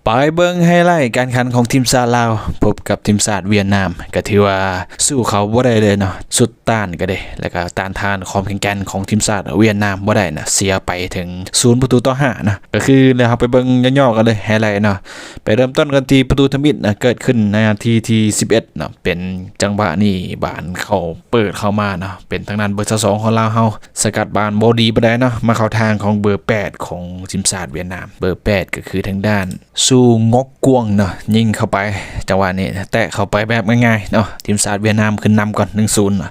ໄປເບິ່ງໄຮໄລການແຂ່ງຂັນຂອງທີມຊາດລາວ ພົບກັບທີມຊາດຫວຽດນາມ ກໍຖືວ່າສູ້ເຂົາບໍ່ໄດ້ເລີຍເນາະ ສຸດຕ້ານກໍໄດ້ ແລ້ວກໍຕ້ານທານຄວາມແຂງແກ່ນຂອງທີມຊາດຫວຽດນາມບໍ່ໄດ້ນະ ເສຍໄປເຖິງສູນປະຕູຕໍ່ຫ້ານະ ກໍຄື ແລ້ວເຮົາໄປເບິ່ງຫຍໍ້ໆກັນເລີຍ ໄຮໄລເນາະ. ໄປເລີ່ມຕົ້ນກັນທີ່ປະຕູທຳອິດນະ ເກີດຂຶ້ນໃນນາທີທີສິບເອັດເນາະ ເປັນຈັງຫວະນີ້ບານເຂົ້າ ເປີດເຂົ້າມາເນາະ ເປັນທາງດ້ານເບີຊາວສອງຂອງລາວເຮົາ ສະກັດບານບໍ່ດີປານໃດເນາະ ມາເຂົ້າທາງຂອງເບີແປດຂອງທີມຊາດຫວຽດນາມ. ເບີແປດກໍຄືທາງດ້ານຊູງົກກວງເນາະ ຍິງເຂົ້າໄປ ຈັງຫວະນີ້ແຕະເຂົ້າໄປແບບງ່າຍໆເນາະ ທີມຊາດຫວຽດນາມຂຶ້ນນຳກ່ອນ ໜຶ່ງສູນເນາະ.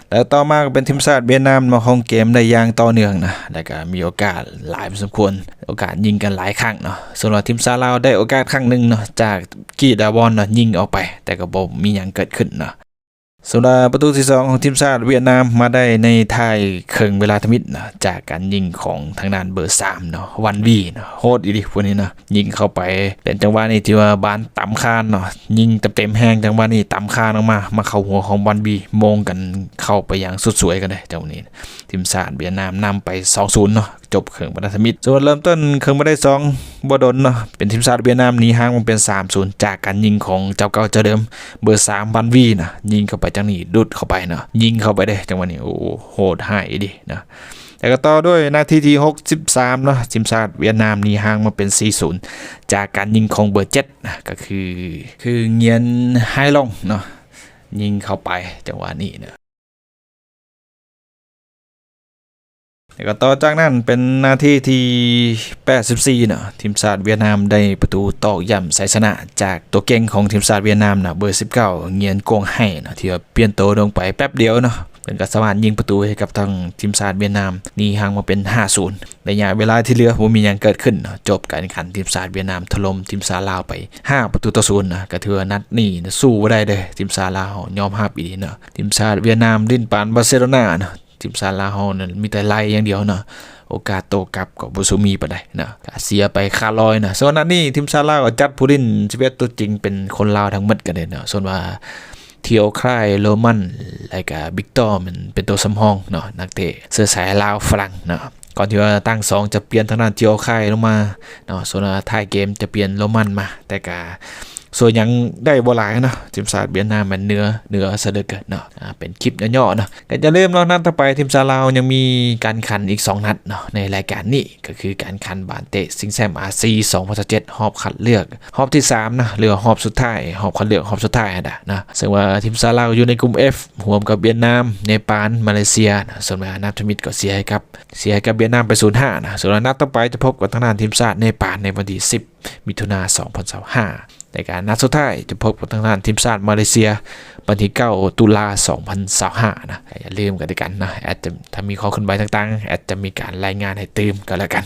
ແລ້ວຕໍ່ມາກໍເປັນທີມຊາດຫວຽດນາມມາຄອງເກມໄດ້ຢ່າງຕໍ່ເນື່ອງເນາະ ແລ້ວກໍມີໂອກາດຫຼາຍພໍສົມຄວນ ໂອກາດຍິງກັນຫຼາຍຄັ້ງເນາະ. ສ່ວນວ່າທີມຊາດລາວໄດ້ໂອກາດຄັ້ງໜຶ່ງເນາະ ຈາກກີດາວອນເນາະ ຍິງອອກໄປ ແຕ່ກໍບໍ່ມີຫຍັງເກີດຂຶ້ນເນາະ. ສຳລັບປະຕູທີສອງຂອງທີມຊາດຫວຽດນາມ ມາໄດ້ໃນທ້າຍເຄິ່ງເວລາທຳອິດເນາະ ຈາກການຍິງຂອງທາງດ້ານເບີສາມເນາະ ວັນວີເນາະ ໂຫດອີ່ຫຼີຜູ້ນີ້ເນາະ ຍິງເຂົ້າໄປ ເປັນຈັງຫວະນີ້ທີ່ວ່າບານຕຳຄານເນາະ ຍິງເຕັມໆແຮງ ຈັງຫວະນີ້ຕຳຄານອອກມາ ມາເຂົ້າຫົວຂອງວັນວີ ໂມງກັນເຂົ້າໄປຢ່າງສຸດສວຍກັນເດ້ ຈັງຫວະນີ້ ທີມຊາດຫວຽດນາມນຳໄປສອງສູນເນາະ ຈົບເຄິ່ງເວລາທຳອິດ. ສ່ວນເລີ່ມຕົ້ນເຄິ່ງບາດາຍສອງບໍ່ດົນເນາະ ເປັນທີມຊາດຫວຽດນາມໜີຫ່າງມາເປັນສາມສູນ ຈາກການຍິງຂອງເຈົ້າເກົ່າເຈົ້າເດີມ ເບີສາມວັນວີນະ ຍິງເຂົ້າໄປຈັ່ງນີ້ ດຸດເຂົ້າໄປເນາະ ຍິງເຂົ້າໄປເດ້ ຈັງຫວະນີ້ ໂອ້ ໂຫດຮ້າຍອີ່ຫຼີເນາະ. ແລ້ວກໍຕໍ່ດ້ວຍນາທີທີຫົກສິບສາມເນາະ ທີມຊາດຫວຽດນາມໜີຫ່າງມາເປັນສີ່ສູນ ຈາກການຍິງຂອງເບີເຈັດນະ ກໍຄື ຄືງຽນໄຮລອງເນາະ ຍິງເຂົ້າໄປ ຈັງຫວະນີ້ເນາະ. ແລ້ວກໍຕໍ່ຈາກນັ້ນເປັນນາທີທີແປດສິບສີ່ເນາະ ທີມຊາດຫວຽດນາມໄດ້ປະຕູຕອກຢ້ຳໄຊຊະນະຈາກຕົວເກັ່ງຂອງທີມຊາດຫວຽດນາມເນາະ ເບີສິບເກົ້າ ງຽນກວງໄຮເນາະ ທີ່ວ່າປ່ຽນໂຕລົງໄປແປັບດຽວເນາະ ເພິ່ນກໍສາມາດຍິງປະຕູໃຫ້ກັບທາງທີມຊາດຫວຽດນາມໜີຫ່າງມາເປັນຫ້າສູນ. ໄລຍະເວລາທີ່ເຫຼືອບໍ່ມີຫຍັງເກີດຂຶ້ນເນາະ ຈົບການແຂ່ງຂັນ ທີມຊາດຫວຽດນາມຖະຫຼົ່ມທີມຊາດລາວໄປຫ້າປະຕູຕໍ່ສູນເນາະ ກໍຖືວ່ານັດນີ້ນະ ສູ້ບໍ່ໄດ້ເດີ້ ທີມຊາດລາວເຮົາຍອມຮັບອີ່ຫຼີເນາະ. ທີມຊາດຫວຽດນາມຫຼິ້ນປານບາເຊໂລນາເນາະ ທີມຊາດລາວເຮົານັ້ນມີແຕ່ໄລ່ຢ່າງດຽວເນາະ ໂອກາດໂຕ້ກັບກໍບໍ່ສູ່ມີປານໃດເນາະ ກະເສຍໄປຄາລອຍເນາະ. ສ່ວນອັນນີ້ທີມຊາດລາວກໍຈັດຜູ້ຫຼິ້ນສິບເອັດຕົວຈິງເປັນຄົນລາວທັງໝົດກັນເດ້ເນາະ ສ່ວນວ່າ ທີໂອຄາຍ ໂຣມັນ ແລ້ວກະວິກຕໍ ແມ່ນເປັນຕົວສຳຮອງເນາະ ນັກເຕະເຊື້ອສາຍລາວຝຣັ່ງເນາະ. ກ່ອນທີ່ວ່າຕັ້ງສອງຈະປ່ຽນທາງດ້ານທີໂອຄາຍລົງມາເນາະ ສ່ວນວ່າທ້າຍເກມຈະປ່ຽນໂຣມັນມາ ແຕ່ກະຊ່ວຍຫຍັງໄດ້ບໍ່ຫຼາຍເນາະ ທີມຊາດຫວຽດນາມແມ່ນເໜືອ ເໜືອຊະເຫຼືອເກີນເນາະ. ອ່າ ເປັນຄລິບຫຍໍ້ໆເນາະ ກໍຢ່າລືມເນາະ ນັດຕໍ່ໄປທີມຊາດລາວຍັງມີການແຂ່ງຂັນອີກສອງນັດເນາະ ໃນລາຍການນີ້ ກໍຄືການແຂ່ງຂັນບານເຕະຊິງແຊມອາຊີ ສອງພັນຊາວເຈັດ ຮອບຄັດເລືອກຮອບທີສາມນະ ຫຼືວ່າຮອບສຸດທ້າຍ ຮອບຄັດເລືອກຮອບສຸດທ້າຍຫັ້ນນະ ນະ ເຊິ່ງວ່າທີມຊາດລາວຢູ່ໃນກຸ່ມ F ຮ່ວມກັບຫວຽດນາມ ເນປານ ມາເລເຊຍນະ. ສ່ວນວ່ານັດທຳອິດກໍເສຍໃຫ້ກັບ ເສຍໃຫ້ກັບຫວຽດນາມໄປສູນຫ້ານະ. ສ່ວນນັດຕໍ່ໄປຈະພົບກັບທາງດ້ານທີມຊາດເນປານໃນວັນທີສິບ ມິຖຸນາ ສອງພັນຊາວຫ້າ ແລະກະນັດສຸດທ້າຍຈະພົບກັບທາງດ້ານທີມຊາດມາເລເຊຍ ວັນທີເກົ້າ ຕຸລາ ສອງພັນຊາວຫ້ານະ. ກໍຢ່າລືມກັນແລ້ວກັນເນາະ ແອັດຈະ ຖ້າມີຂໍ້ເຄື່ອນໄຫວຕ່າງໆ ແອັດຈະມີການລາຍງານໃຫ້ຕື່ມກໍແລ້ວກັນ.